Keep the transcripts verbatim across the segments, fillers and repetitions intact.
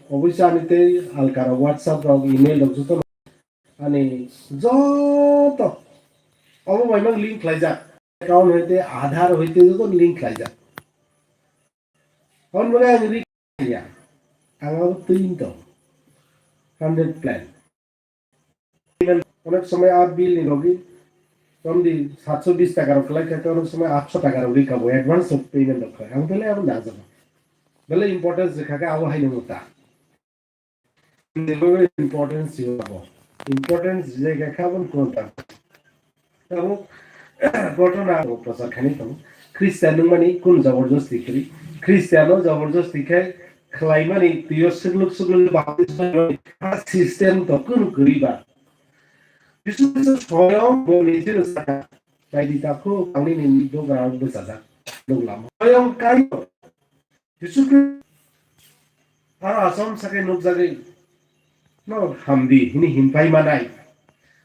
Oboisa ani tei alkara WhatsApp rok, email rok joto ani joto omo bai mang link khlaijak. Account hoite, Aadhaar hoite joto link khlaijak. Hon bole ang ri ya. Ang abo twi tong. Hundred plan. Onek somoi a bill ni logi tomdi satso bis taka rok kwlai kha, onek somoi atso taka rok ri kha bo advance of payment rok kha. Ang bele abo na jabo. Bele importance rikha khe abo hai nang ta. Importance abo. Importance je kha kha bon kon ta. Abo ghotona abo prochar khainai tongo. Christian wngmani kunu joborjosti kwrwi. Christian no joborjosti khai khlaimani twiyo swklwk swklwk baptisma rwmani kha system to kunu kwrwi ba. Jisu Khristo soyong bo nijino saka, "Baidi takhu, ang nini doga bwchajak, nuklam." Soyong Kaitor Jisu Khristo aro asom sakai nukjagwi, "No hamdi," hini himpai manai.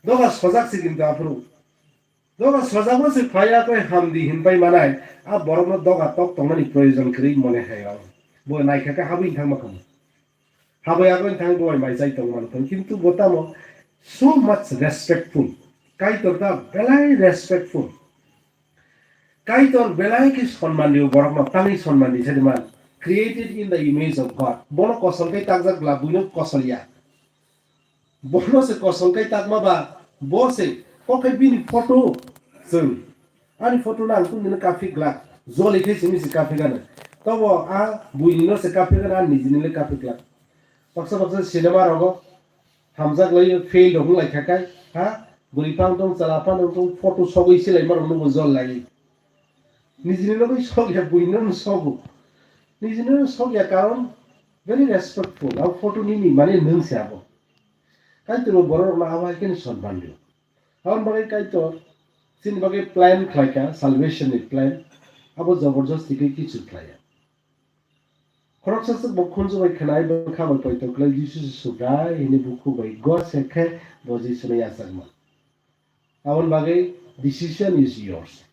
Doga sojak se kintu aphuru. Doga sojak no se phaiya koi hamdi himpai manai. A borok no doga tok tongmani proyojon kwrwi mone hai rok. Bo naikha khe habwi thangma khamu. Habwi agoi thang bo mai chai tong man thang. Kintu bo tamo so much respectful. Kaitor ta belai respectful. Kaitor belai khe sonman rio borokno, tangwi sonman di sadi man. Created in the image of God. Bono kosol khe takjak bla, buino kosol ya. Bono se kosol khe takma ba, bo se kok khe bini photo chwng. Ani photo no ang tungdino kaphik glak. Joli khe simi se kaphik ano. Tobo a buini no se kaphik ano, a nijini le kaphik glak. Baksa baksa cinema rogo hamjak lai fail rok wng lai kha kai, ha? Bwrwi phang tong, chwla phang tong, photo sogwi silai ma rok no bo jol lai. Nijini no bai sok ya, buini no sok o. Nijini no sok ya, karon very respectful. Abo photo nini mane nwng se abo. Kaitor bo borok rok no abo hai khe ni sonman rio. Aboni bagwi Kaitor chini bagwi plan khlai kha, salvation ni plan. Abo joborjosti khe kichu khlai ya. Khoroksa swk bo khunju bai khwnai, bwkha bai poito kwlai, Jisu se Subrai hwnwi bukhuk bai gor se khe bo Jisu no yachakma. Aboni bagwi decision is yours.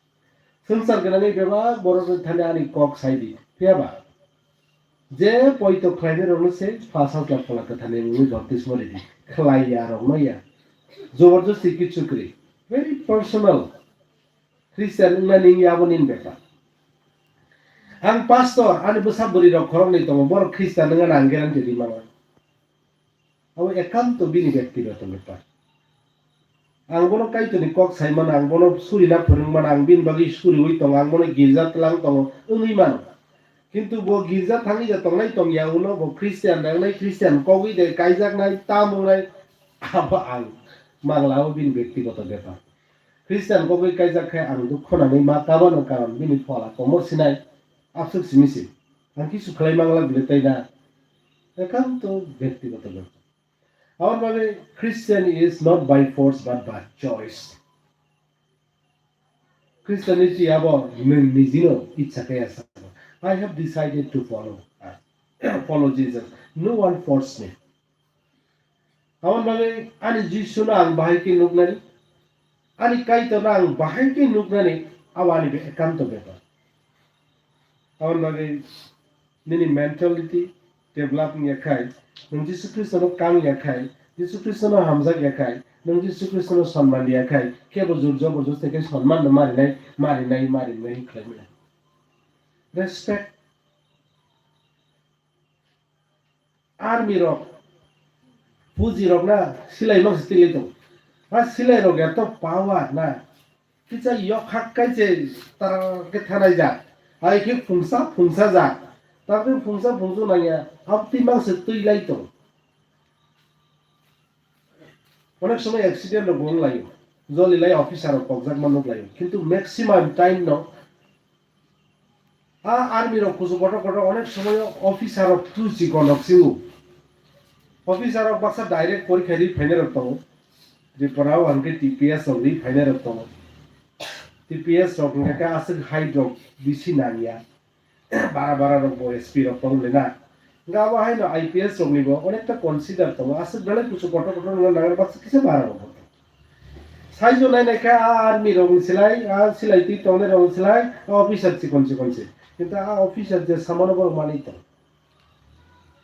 Swngchar gwnangwi bebak borok rok thani ani kok sai di. Phiya ba? Je poito khlainai rokno se Pha Sajla Phola Kwtharni mungwi baptismo ridi. Khlai ya rokno ya. Joborjosti kichu kwrwi. Very personal. Christian wngna nini abo nini bepar. Ang pastor, ani bwsa bwrwi rok khoroknwi tongo, borok Christian wngna ang guarantee rwi mano. Abo ekanto bini bektigoto bepar. Ang bono Kaitorni kok sai mano, ang bono surina phwrwng mano, ang bini bagwi suriwi tongo, ang bono girja tlang tongo, wngwi mano. Kintu bo girja thangwi ja tongnai tongya, ulo bo Christian rangnai, Christian kogwi de kaijaknai, tam wngnai, abo ang mangla, abo bini bektigoto bepar. Christian kogwi kaijak khe ang dukhu nangwi ma kabano, karon bini phola komor sinai, abswk simi se. Ang kisu khlai mangla bile tai na. Ekanto bektigoto bepar. Aboni bagwi Christian is not by force but by choice. Christianity abo nwng nijino ichha khe ya sabo. I have decided to follow, follow Jesus. No one forced me. Aboni bagwi ani Jisuno ang bahai khe nuknani, ani Kaitorno ang bahai khe nuknani, abo ani be-, ekanto bepar. Aboni bagwi nini mentality develop wngya khai, nwng Jisu Khristono kang ya khai, Jisu Khristono hamjak ya khai, nwng Jisu Khristono sonman ya khai, kebo jur joborjosti khe sonman no marinai, marinai, marinai khlai maya. Respect. Army rok, puji rok na silai mang se tili tong. Ha silai rok ya to power na. Kisa yok hak kai se tar ke thanai ja. Hai ke phungsa phungsa ja. Tar ke phungsa phungsa nang ya. Abti mang se tui lai tong. Onek somoi accident rok bo wng lai o. Joli lai officer rok kokjak ma nuk lai o. Kintu maximum time no a army rok kusu kotor kotor onek somoi o officer rok tu chikon rok singo. Officer rok baksa direct porikha ri phainai rok tongo. Tripura o hwnkhe T P S rok ri phainai rok tongo. T P S rok hwnkhe aswk height rok bisi nang ya. Bara bara rok bo S P rok tong le na. Hwnkhe abo haino I P S rok ni bo onekta consider tongo. Aswk belai kusu kotor kotor wngna nangnai baksa kisa bara rok bo. Saijo nai nai khe a army rok ni silai, a silai twi tongnai rok ni silai, a officer chikon chikon se. Kintu a officer je samano borok manwi tong.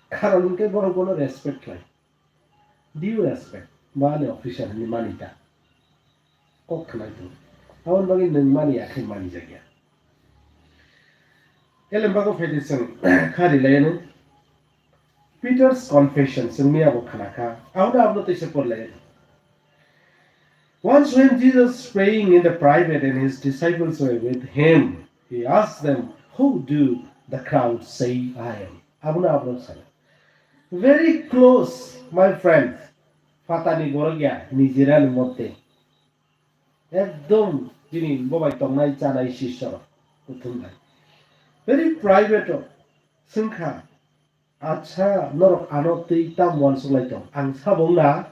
Karon hwnkhe borok bono respect khlai. Due respect. Ba ani officer hinwi mani ta. Kok khnai tong. Aboni bagwi nwng mani ya khe mani jakya. Elem bago phaidi chwng kha rilai ano. Peter's confession, chwng miya bo khna kha. Abono abono tei se por lai. Once when Jesus praying in the private and his disciples were with him, he asked them, "Who do the crowd say I am?" Abono abono sana. Very close, my friend. Phatani borok ya, nijera ni motte. Ekdom bini bobai tongnai chanai sisyo rok. Kuthum bai. Very private o. Swngkha. Acha, norok ano twi tam uansuk lai tong? Ang sabo wng na?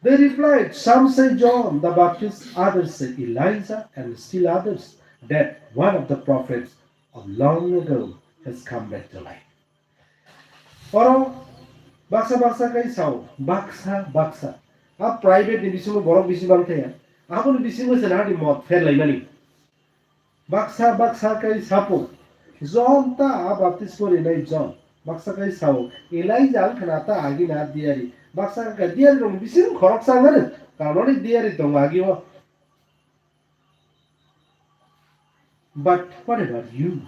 They replied, "Some say John the Baptist, others say Elijah, and still others that one of the prophets of long ago has come back to life." Oro baksa baksa kai sao, baksa baksa. A private ni bisingo borok bisi bang thaya. Aboni bisingo se nahadi mot pher laimani. Baksa baksa kai sapo, John ta a baptismo rinai John. Baksa kai sao, Elijah wngkha na ta agi na diyari. Baksa kai diyari rok bising khoroksa wngkha no. Kanoni diyari tongo agi o. But what about you?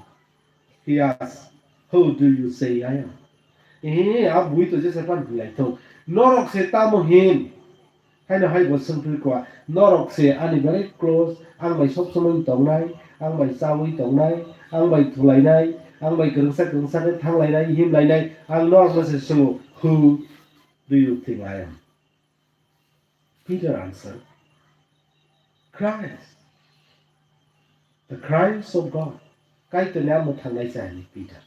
He asked, "Who do you say I am?" Eh, a bui to jesa pan hinlai thok. Norok se tamo hin? Haino hai bo swngthwi kua, norok se ani belai close, ang bai sob somoi tongnai, ang bai chaui tongnai, ang bai thulainai, ang bai kwrwngsa kwrwngsa khe thanglainai, himlainai, ang norokno se swngo, "Who do you think I am?" Peter answered, "Christ, the Christ of God." Kaitorni a mwthangnaisa hwnwi Peter.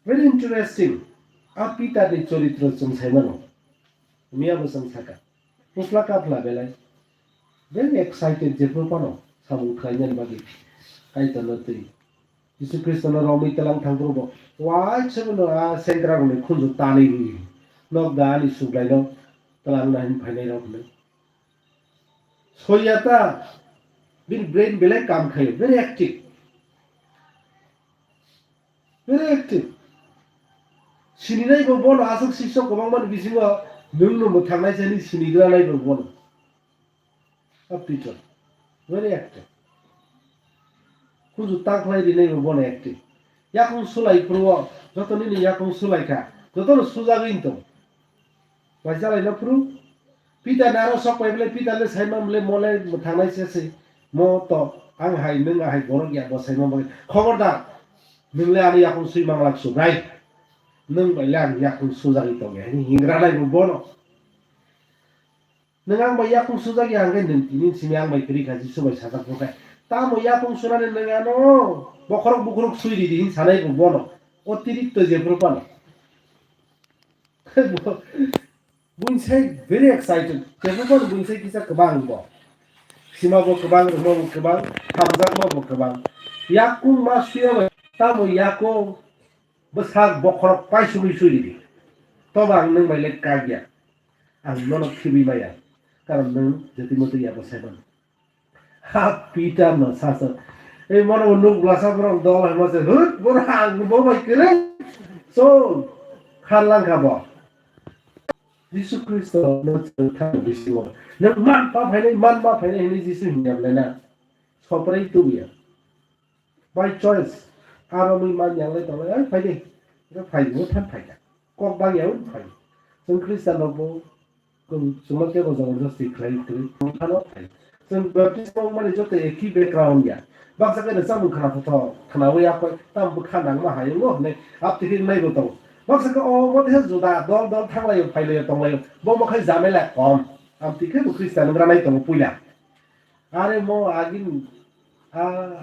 Very interesting. A Peter ni choritro chwng sai mano. Miya bo chwng saka. Phusla kaphla belai. Very excited jephru phano samung khlainani bagwi. Kaitorno twi. Jisu Khristono romwi twlang thangphuru bo. Waisa bono a sengkrak ni khunju tanwi rwi. Nok da ani suklai no twlang na hin phainai rok hinwi. Soyata bini brain belai kam khayo. Very active. Very active. Sininai bo bono aswk sisok kwbangmani bisingo nwng no mwthangnaisa hinwi sinigranai bo bono. A Peter. Very active. Khunju ta khlai rinai bo bono active. Yakung sulai phuru o, joto nini yakung sulai kha, jotono sujagwi tong. Bai chalai no phuru. Peter ni aro sok pai bwle, Peter le sai man bwle, mo le mwthangnai se se. Mo to, ang hai, nwng hai borok ya, bo sai man bagwi. Khobordar, nwng le ani yakung sui manglak su, right? Nwng bai le ang yakung sujagwi tong ya, hingra nai bo bono. Nwng ang bai yakung sujak ya, hwnkhe nwng tini simi ang bai kwrwi kha, Jisu bai sajak phuru khe. Tamo yakung sunani nwng ano bokhorok bukhorok sui ridi, hin sanai bo bono. Otirikto jephru phano. Buinsai very excited. Jephru phano buinsai kisa kwbang bo. Sima bo kwbang, rwma bo kwbang, hamjakma bo kwbang. Yakung ma suya bai, tamo yakung bwsak bokhorok paisugwi sui ridi. Tobo ang nwng bai le kagya. Ang nono khibwi maya. Karon nwng jotimo twi ya bwsai mano. Ha, Peter no sasa. Ei mono nuk blasa borok dol hai mase. Hut, boro ang bo bai kwrwi. So, kharlang kha bo. Jisu Khristo no thang bisingo. Nwng man pa phainai, man ma phainai hinwi Jisu hinya bwlai na. Soprai tubuya. By choice, aro mui man yang lai tonglai, "Ai, phai de, ro phai de, mo than phai da." Kok bang ya, phai. Chwng Christian rok bo, chwng, chwngma kebo jabardasti khlai kwrwi, thano phai. Chwng baptisma wngmani joto eki background ya. Baksa khe rwchapmung khna thotho, khnawi ya koi, tam bwkha nangma hai, ngo hwnwi, aptwi khe wngnai bo tongo. Baksa khe o, bo tesa juda, dol dol thanglaio, phailaio, tonglaio, bo mokhai jamela kom. Amtwi khe bo Christian wngranai tongo puila. Are mo agi, a,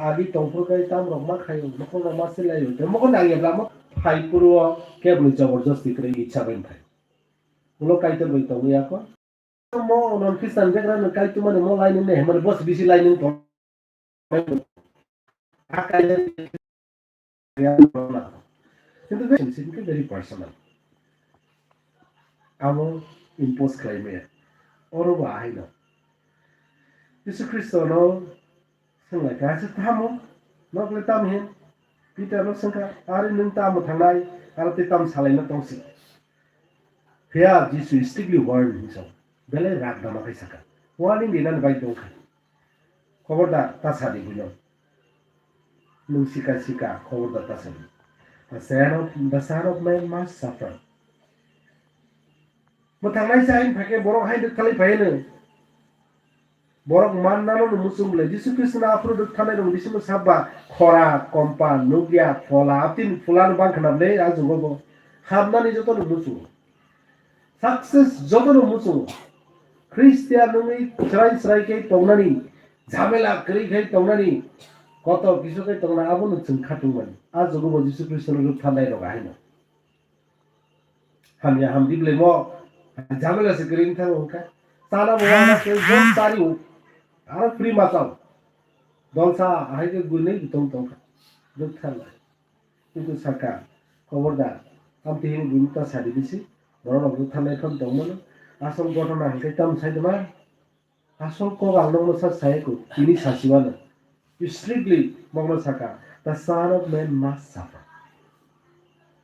agi tongphuru kai tam rok ma khaio, mokol rok ma silaio, te mokol ni agi bla mo phai phuru o kebni jabardasti kwrwi icha bai phai. Ulo Kaitor bai tongwi ya ko. Mo non Christian jagra no Kaitor mani mo laini ne hemani bos bisi laini tong. A Kaitor Kintu relationship khe very personal. Amo impose khlai maya. Oro bo ahaino. Jisu Khristo no swnglai kha, "Aswk tamo? Nok le tam hin?" Peter no swngkha, "Ari nwng tamo thangnai, aro tei tamo salaina tongsi?" Phiya Jisu strictly warn himself. Belai rak dama khai saka. Warning rinani bai tongkha. Khobor da ta sadi buino. Nwng sika sika, khobor da ta sadi. The Son of, the Son of Man must suffer. Mwthangnai sa hain phakhe borok hain rwkhalai phaiano. Borok mannano no muchung le. Jisu Khristo no aphuru rwktharnai rok bisingo sabba khora, kompa, nukya, phola, abtini phola no bang khna le a jugo bo. Hamnani joto no muchungo. Success joto no muchungo. Christian wngwi chwrai chwrai khe tongnani, jhamela kwrwi khe tongnani, kotor kisu khe tongnai abono chwng khatungmani. A jugo bo Jisu Khristo no rwktharnai rok haino. Hamya hamdi bwlai mo jhamela se kwrwi wng thango hwnkha. Chana bo wana se jom chari o. Aro free ma chao. Dolsa ahai khe gwnwi bwtong tongkha. Rwktharnai. Kintu saka, khobor da, amtwi hini buini ta sadi bisi, borok rok rwktharnai phano tongmano. Asol gotona hwnkhe tamo sai dima? Asol kok ang nokno sa saya kho, tini sasiwano. Strictly bokno saka, "The Son of Man must suffer."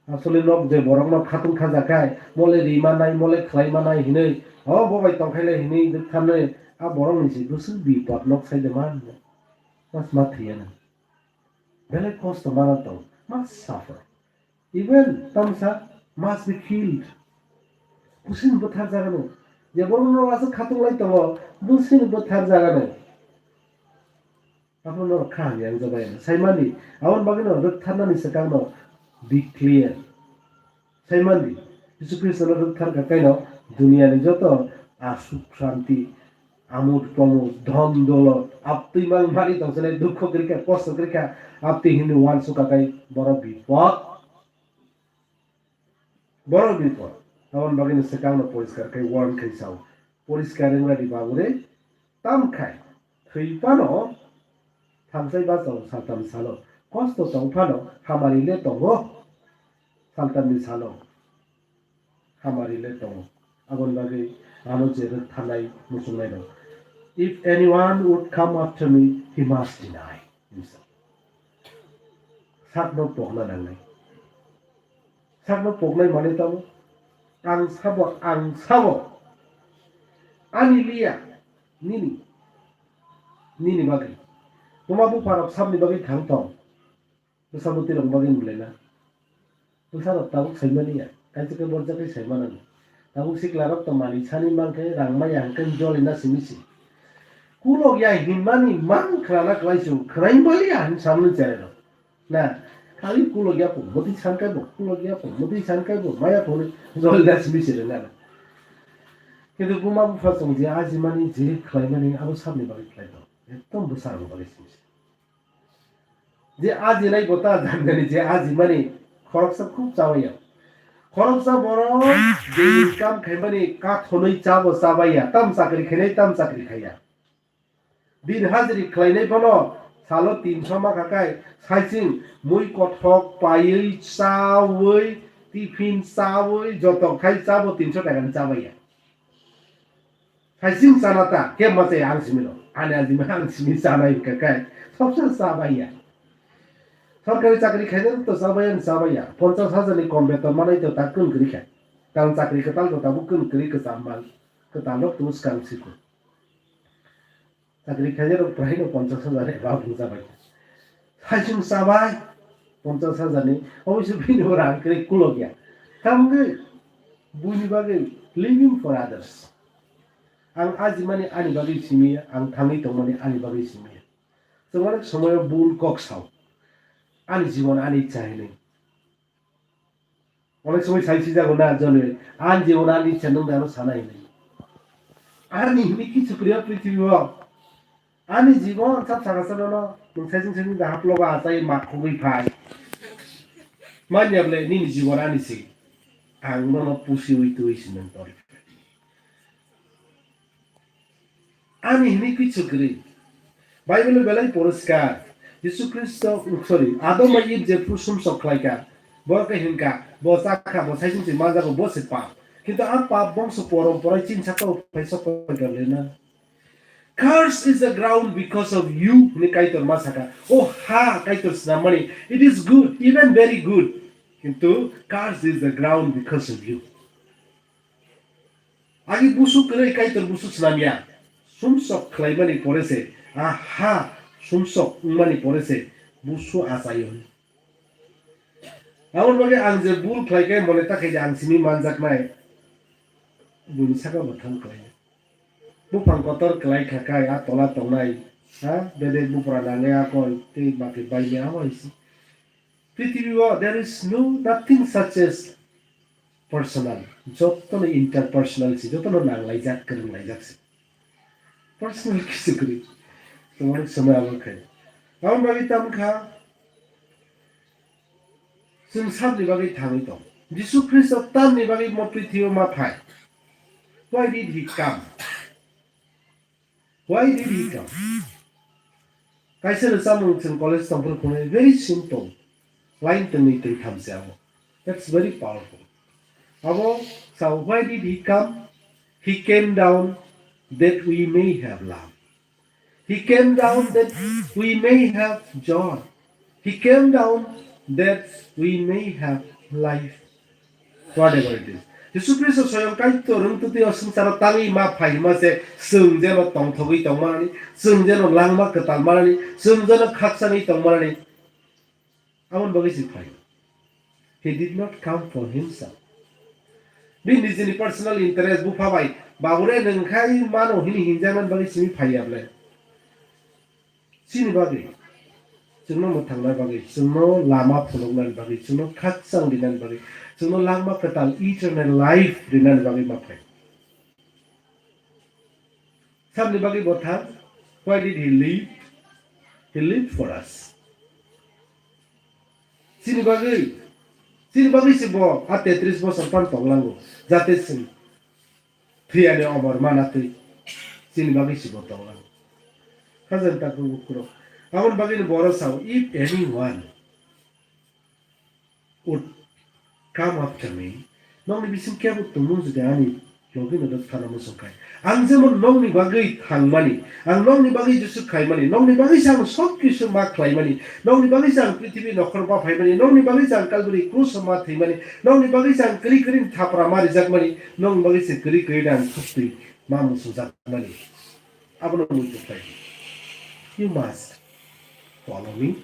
Asole nok je borokno khatung khajakhai, mole ri manai, mole khlai manai hinwi, "O bo bai tongkhaile," hinwi rwktharnai, a borokni se bwswk bipot nok sai de man. Mas ma thwiya na. Belai kosto mana tong, must suffer. Even tamsa must be killed. Bwswk bwthar jagano. Je borokno aswk khatung lai tongo, bwswk bwthar jagano. Abono norok kha hamya wngjabai. Saimani, aboni bagwino rwktharnani swkangno be clear. Saimani, Jisu Khristono rwktharkha kaino duniyani joto asuk shanti, amud pamud, dhon dolot, aptwi mang mani tongsanai dukho kwrwikha, kosto kwrwikha, aptwi hinwi uansukha kai borok bipot. Borok bipot. Aboni bagwino swkangno poriskar khai warn khai sao. Poriskar wngna di babure, tamkhai thwi phano thamsai bachao saltam salo. Kosto tong phano hamari le tongo saltamni salo. Hamari le tongo. Aboni bagwi ano je rwktharnai muchungnairok. "If anyone would come after me, he must deny himself." Sakno pokna nangnai. Sakno poknai manwi tamo? Ang sabo, ang sabo. Ani liya, nini, nini bagwi. Buma bupharok sabni bagwi thang tong. Bwsa bwtwi rok bagwi wng laina. Bwsa rok tabuk saimani ya. Kaisa khe borjak khe saimano. Tabuk sikla rok to manwi sani mankhe rang maya hwnkhe joli na simi si. Kulok ya hinmani mang khlana klai su khwrai mali ya hin samni chare rok. Na, khali kulok ya pung, bwtwi san kai bo, kulok ya pung, bwtwi san kai bo, maya phone joli na simi si rwna. Kintu buma bupha chwng je ajimani je khlaimani abo sabni bagwi khlai tong. Ekdom bwsa rok bagwi simi si. Je ajinai bo ta janani je ajimani khoroksa khub chabai ya. Khoroksa borok je income khaimani kathonwi chabo chabai ya, tam chakri khainai tam chakri khaiya. Din hajri khlainai bono salo tinso ma khakai saising mui kothok paiwi chawi tiffin chawi joto khai chabo tinso takani chabai ya. Saising chana ta, khe ma chaya ang simi no. Ani ajima ang simi chanai hwnkha khe, sopsa chabai ya. Sorkari chakri khainai to chabai ya, chabai ya. Ponchas hajar ni kom beton manai to ta kun kwrwi kha. Tang chakri kwtal to tabuk kun kwrwi kwcham man. Kwtal rok to swkang siko. Chakri khainai rok praino ponchas hajar eba bung chabai. Saising chabai ponchas hajar ni, oboise bini bo rang kwrwi kulok ya. Tamgwi buini bagwi living for others. Ang ajimani ani bagwi simi ya, ang thangwi tongmani ani bagwi simi ya. Chwng onek somoyo bul kok sao. Ani jibon ani ichha hinwi. Onek somoi sai sijago na jone, ani jibon ani ichha nwng da ano sana hinwi. Ani hinwi kichu kwrwi o prithibi o. Ani jibon sab saka sano no, nwng saising saising da haplogo achai ma khogwi phai. Manya bole nini jibon ani se. Ang nono pusi ui tui si nwng tor. Ani hinwi kichu kwrwi. Bible belai poriskar. Jisu Khristo, sorry, Adam bai Eve jephru sumsok khlaikha, bo khe hinkha, bo chakha, bo saising se manjago, bo se pap. Kintu a pap bongso poromporai chini sakao phai sok pai gale na. "Curse is the ground because of you," hwnwi Kaitor ma saka. O ha, Kaitor snam mani, it is good, even very good. Kintu, "Curse is the ground because of you." Agi busu kwrwi Kaitor busu snamya. Sumsok khlaimani pore se, a ha sumsok wngmani pore se busu achaio. Aboni bagwi ang je bul khlai khe mone ta khe je ang simi manjaknai, buini saka bo thang khlainai. Buphang kotor kwlai kha kai, a tola tongnai, ha, bebek bupra nangnai a kol, tei bakhe bainai abo hai se. Prithibi o there is no nothing such as personal, jotono interpersonal se, jotono nanglaijak, kwrwnglaijak se. Personal kisi kwrwi. Tomorrow samay abo khai. Aboni bagwi tam kha, chwng sabni bagwi thangwi tong. Jisu Khristo tamni bagwi mo prithibi o ma phai? Why did he come? Why did he come? Kaisa rwchapmung chwng college tongphuru phunai, very simple. Line tongwi tongtham se abo. That's very powerful. Abo sao, why did he come? He came down that we may have love. He came down that we may have joy. He came down that we may have life. Whatever it is. Jisu Khristo soyong Kaitor wng twtwi o swngcharo tangwi ma phai hwnma se chwng jeno tongthogwi tongmanani, chwng jeno langma kwtal manani, chwng jeno khakchangwi tongmanani. Aboni bagwi se phai. He did not come for himself. Bini nijini personal interest bupha bai, "Babure nwng khai mano," hwnwi hinjaknani bagwi simi phaiya bwle. Chini bagwi, chwngno mwthangna bagwi, chwngno lama phunuknani bagwi, chwngno khakchang rinani bagwi, chwngno langma kwtal eternal life rinani bagwi ma phai. Sabni bagwi bo thang, why did he live? He lived for us. Chini bagwi, chini bagwi se bo a tetris bosor phano tonglango, jate chwng thwiyani omor manatwi chini bagwi se bo tonglango. Khajani takhuk bukhurok. Aboni bagwino borok sao, if anyone would come after me, nokni bising kebo tongmung jodi ani logi no thana muchung khai. Ang jemon nokni bagwi thangmani, ang nokni bagwi jesuk khaimani, nokni bagwi se ang sob kisu ma khlaimani, nokni bagwi se ang prithibi nokhor ma phaimani, nokni bagwi se ang Kalbari krus ma thwimani, nokni bagwi se ang kwrwi kwrwi thapra ma rijakmani, nokni bagwi se kwrwi kwrwi ang thoptwi ma muchungjakmani. Abono muitu khlai di. You must follow me.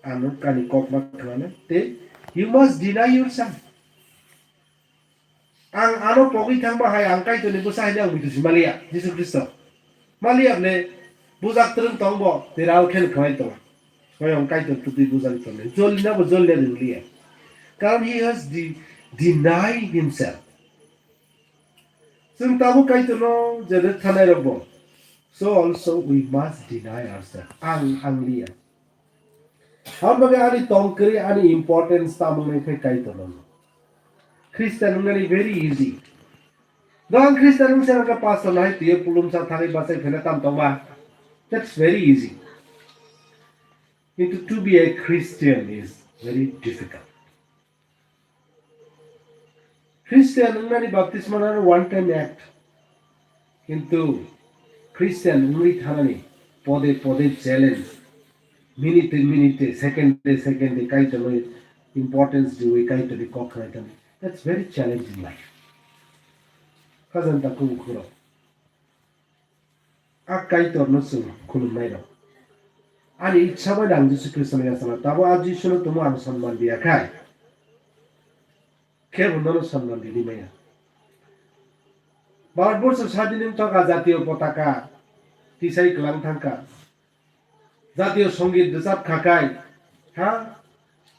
Ano kani kok ma khlana tei you must deny yourself. Ang ano pogwi thangba hai ang Kaitorni bwsa hai ang muitu si maliya, Jisu Khristo. Maliya bwle bujak twrwng tongbo, tei rao khen khlai tongo. Hoi ang Kaitor twtwi bujak tongo. Jolina bo jolina di liya. Karon he has de-, denied himself. Chwng tabuk Kaitorno je rwktharnairokbo, so also we must deny ourselves. Ang, ang liya. Aboni bagwi ani tong kwrwi, ani importance tamo wngkha Kaitorno. Christian wngnani very easy. Do ang Christian wngse wngkha pastor nahai twiwi pulumsa thangwi bachai phena tam tongma. That's very easy. Kintu to be a Christian is very difficult. Christian wngnani baptisma nano one time act. Kintu Christian wngwi thanani pode pode challenge, minute minute, second second Kaitorni importance diwi Kaitorni kok khnai thani. That's very challenging life. Khajani takhuk bukhurok. A Kaitorno chwng khulumnairok. Ani ichha bai ang Jisu Khristono yachana, tabo a Jisuno tumo ang sonman diya khai. Khe bo nono sonman ridi maya. Bharatborsho sadin wng tongkha, jatiyo potaka tisai kwlang thangkha. Jatiyo songit rwchap kha khai. Ha?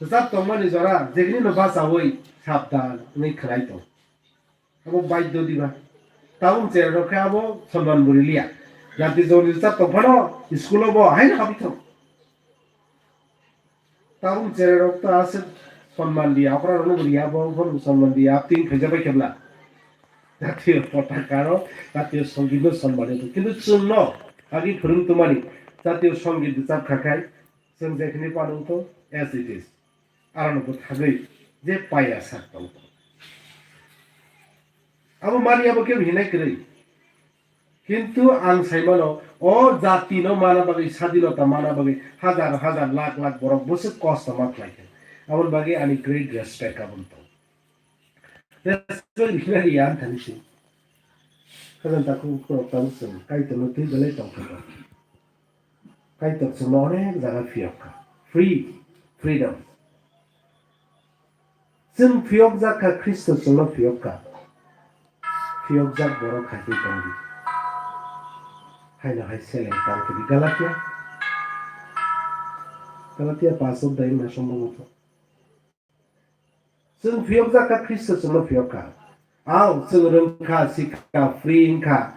Rwchap tongmani jora, jeknino bachaui sabdan wngwi khwnai tong. Abo baidyo diba. Tabuk chererok khe abo sonman bo riliya. Jati joni rwchap tong phano school o bo haino habwi thang. Tabuk chererok to aswk sonman diya, okra rokno bo riya, bo phano sonman diya, abtwi khaijak bai khe bwla. Jatiyo potaka rok, jatiyo songit no sonman rw thang. Kintu chwng no agi phwrwng tongmani, jatiyo songit rwchap kha khai, chwng jekhini panung tong as it is. Arano bwthagwi je paiya sak tong. Abo mani abo kebo hinai kwrwi. Kintu ang sai mano, o jati no mana bagwi, sadinota mana bagwi hajar hajar lakh lakh borok bwswk kosto ma khlai kha. Aboni bagwi ani great respect aboni tong. Respect rina ri ang thani si. Khajang takhuk khorok tang chwng Kaitor no twi belai tong kha. Kaitor chwngno onek jaga phiyok kha. Free, freedom. Chwng phiyokjak kha, Khristo chwngno phiyok kha. Phiyokjak borok hai twi tong di. Haino hai seleng tang khe di. Galatia. Galatia paanch odhyay ni sombo motho. Chwng phiyokjak kha, Khristo chwngno phiyok kha. Ao, chwng rwng kha, si kha, free wng kha.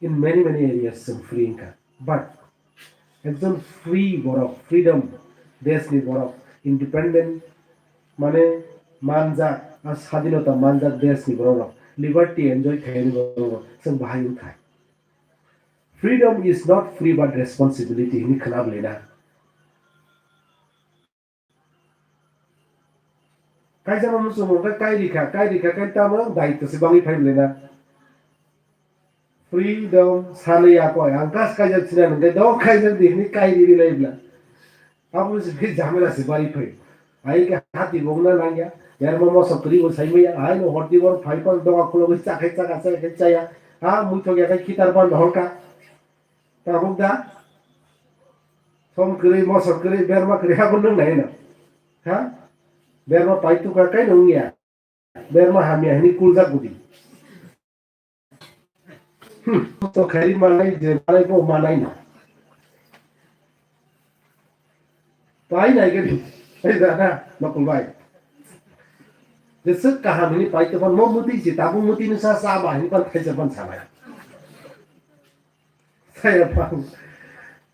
In many, many areas chwng free wng kha. But ekjon free borok, freedom, deshni borok, independent, mane manjak, a sadinota manjak deshni borok rok, liberty enjoy khaini borok rok chwng bahai wng thai. Freedom is not free but responsibility hwnwi khwna bwlwi na. Kaisa no muchung hwnkhe kai rikha, kai rikha, kai tamo daityo se bangwi phai bwlai na. Freedom sanwi ya koi, ang kas kaijak sina hwnkhe do kaijak di hwnwi kai ri ri lai bwla. Abo se khe jamela se bari phai. Ai khe hati bo wngna nangya, berma moso kwrwi bo sai maya, ai no horti bor phai pan doga khulogwi chakhai chakha chakhai chaya. Ha muithok ya khe khitar pan hor kha. Tabuk da? Som kwrwi, moso kwrwi, berma kwrwi, abo nwng nai no. Ha? Berma pai tukha kai no wngya. Berma hamya hini kuljak budi. Hmm, to khairi manai, je manai bo manai no. Pai nai gani. Ai da na, nokol bai. Jeswk kaham hini pai to pan mo muti ji, tabuk muti ni sa sa ba hini pan thaisa pan sanai. Saya pang.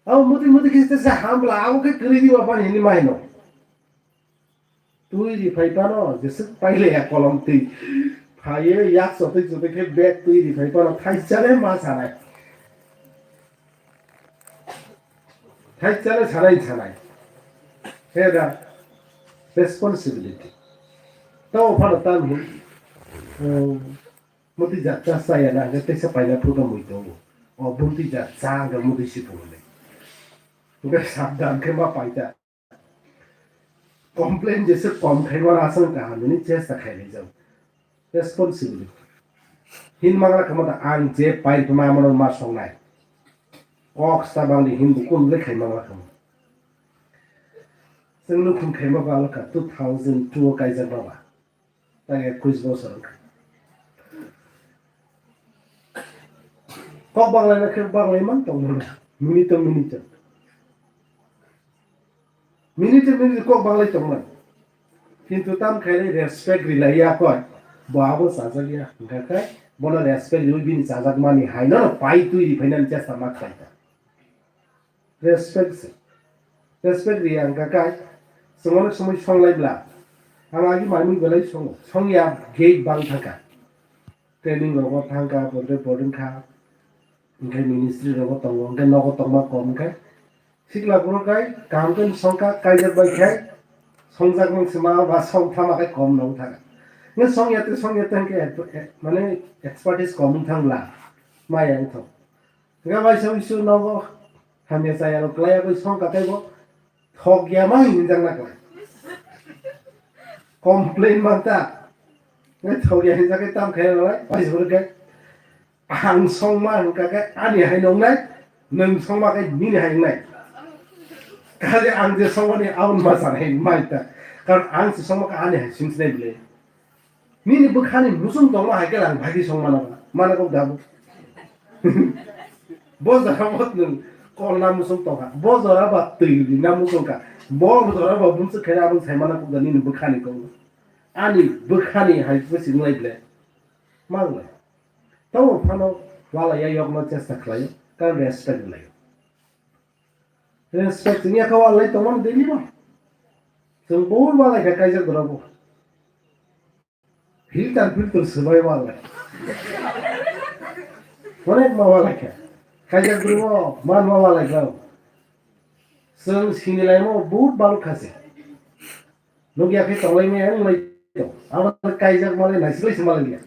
Abo muti muti khe se hambla, abo khe kwrwi di ba pani hini mai no. Twi ri phai phano, jeswk paile ya kolom twi. Phaiye yak sotwi sotwi khe bag twi ri phai phano, thaisa le ma sanai. Thaisa le sanai sanai. He da responsibility. To phano tam hin. Muti jat cha chaya na, hwnkhe teisa paina phuru mui tongo. O bunti jat cha hwnkhe muti si phuru le. Hwnkhe sabdan khe ma paita. Complain jesa kom khaima aswk kaham hwnwi chesta khainai jao. Responsibility. Hin mangla khe mata ang je pai ma mano ma songnai. Kok sa bangni hin bukun le khai mangla khe. Chwng nukhung khaima ba alka two thousand two o kaijak ba ba. Tang ekkuish bosor wngkha. Kok banglaina khe banglai man tongmani. Minute minute. Minute minute kok banglai tongmani. Kintu tam khainai respect rilaiya koi. Bo abo chajak ya. Hwnkha khe bono respect riwi bini chajak mani hai no pai twi ri phainani chesta ma khlai ta. Respect se. Respect riya hwnkha khe chwng onek somoi songlai bla. Ang agi manwi belai songo. Songya gate bang thangkha. Training rogo thangkha, boarding, boarding kha. Hwnkhe ministry rogo tongo, hwnkhe nogo tongma kom hwnkhe. Sikla phuru khai kaham khe songkha, kaijak bai khai. Songjak mang se ma ba song thama khai kom nong thangkha. Hwnkhe songya te, songya te hwnkhe, mane expertise kom wng thang bla. Maya wng thok. Hwnkhe waisa wisu nogo hamya chaya rok kwlai ya bai song katai bo thok ya ma hinjak na kwlai. Complain man ta. Hwnkhe thok ya hinjak khe tam khai rok lai waisa rok khe ang song ma hwnkha khe ani hai nong nai, nwng song ma khe nini hai nai. Kali ang je song mani aboni ma sa nai mai ta. Karon ang se song ma khe ani hai sing sinai bile. Nini bwkhani muchung tongma hai khe ang bhagi song mano, mano kok dabu. Bo jora bo nwng kolna muchung tongkha, bo jora ba twi rina muchung kha, bo jora ba bumswk khe aboni sai mano kok da nini bwkhani kok. Ani bwkhani hai bwswk wnglai ble. Ma wnglai. Tamo phano walai ya yokno chesta khlaio, karon respect wnglai. Respect wngya kha walai tongmani daily no. Chwng bo walai kha kaijak dora bo. Filter, filter swbai ma lai. Onek ma ma lai kha. Kaijak bwrwi o, man ma ma lai kha. Chwng sini lai mo, but baluk kha se. Nukya khe tonglai maya wng lai tong. Abo kaijak ma lai, naisik lai se ma lai ya.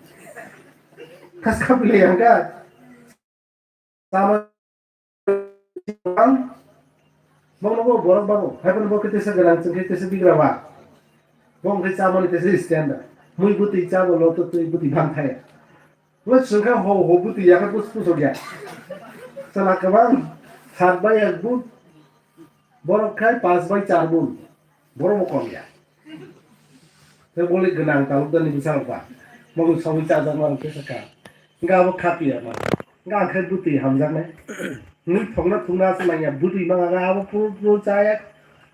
Khas kha pilai yang kha. Chama bang, bang nogo borok bago, hai phano bo khe tesa gwnang, chwng khe tesa bigra ba. Bo wngkhe chamani tesa standard. Mui bwtwi chabo, loto twi bwtwi bang thaya. Bo chwng khe ho ho bwtwi ya khe pus pusok ya. Chwla kwbang, sat bai ek but, borok khai panch bai char but. Borok bo kom ya. Tei boli gwnang talukdani bwsarok ba. Mokol sogwi chajakma rok tesa kha. Hwnkhe abo khapiya ma. Hwnkhe ang khe bwtwi hamjaknai. Mui thokna thukna se nangya, bwtwi manga ga abo puro puro chaya.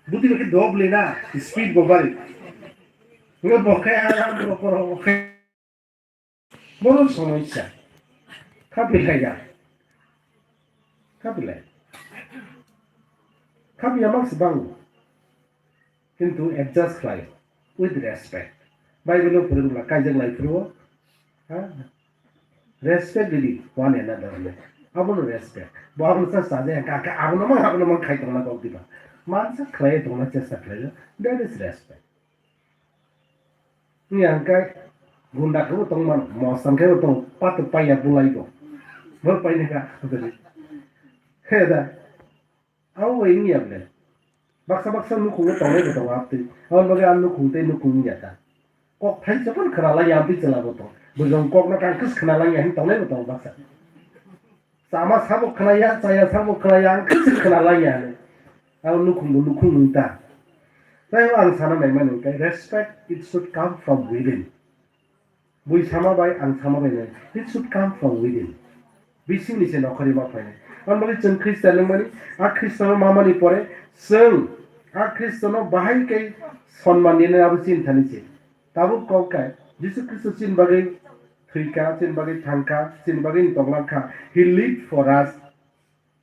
Bwtwi bai khe dop lena, speed bo bari. Hwnkhe bo khe aram rok rok khe. Bono somosya. Khapi laiya. Khapi lai. Khapiya mang se bango. Kintu adjust khlai with respect. Bible no phwrwngla kaijak lai phuru o, ha? Respect ridi one another hinwi. Abono respect. Bo abono sa sajaya ka ka abono mang abono mang khai tongna kok diba. Mansa khlai tongna chesta khlai. That is respect. Ni ang kai gunda khe bo tong man, mosang khe bo tong, pato paiya bulai bo. Bo paini ka. He da. Abo bai wngya ble. Baksa baksa nukhungo tongnai bo tongo aptwi. Aboni bagwi ang nukhung tei nukhung wngya ta. Kok thaisa phano khwna lai ya amtwi chwla bo tong. Bwrwng kokno kang khe khwna lai ya hin tongnai bo tongo baksa. Chama sabo khwna ya, chaya sabo khwna ya, ang khe khwna lai ya hinwi. Abo nukhung bo nukhung wng ta. Tei ang sana nai mani hwnkhe respect it should come from within. Bui sama bai, ang sama bai nai. It should come from within. Bisingni se nokhorwi ma phainai. Aboni bagwi chwng Khristian wngmani, a Khristono mamani pore chwng a Khristono bahai khe sonman rinai abo chini thani se. Tabuk kok khe Jisu Khristo chini bagwi thwikha, chini bagwi thangkha, chini bagwi tonglankha. He lived for us.